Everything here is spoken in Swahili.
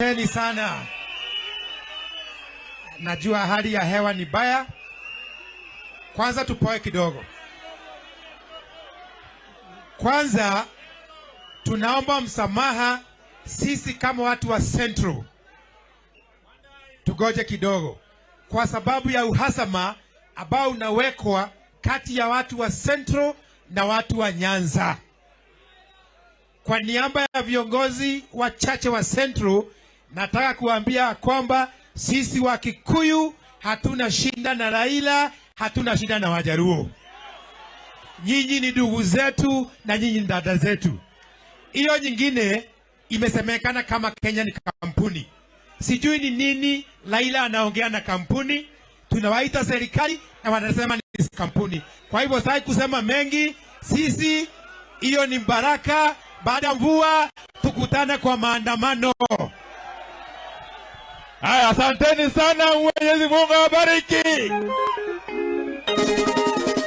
Asanteni sana. Najua hali ya hewa ni baya. Kwanza tupoe kidogo. Kwanza tunaomba msamaha sisi kama watu wa Central, tugoje kidogo, kwa sababu ya uhasama ambao unawekwa kati ya watu wa Central na watu wa Nyanza. Kwa niaba ya viongozi wachache wa Central, nataka kuambia kwamba sisi wa Kikuyu hatuna shida na Raila, hatuna shida na Wajaluo. Nyinyi ni ndugu zetu na nyinyi ni dada zetu. Hiyo nyingine imesemekana kama Kenya ni kampuni. Sijui ni nini Raila anaongea na kampuni, tunawaita serikali na wanasema ni kampuni. Kwa hivyo sitaki kusema mengi, sisi hiyo ni baraka. Baada ya mvua tukutane kwa maandamano. Haya, asanteni sana. Mwenyezi Mungu awabariki.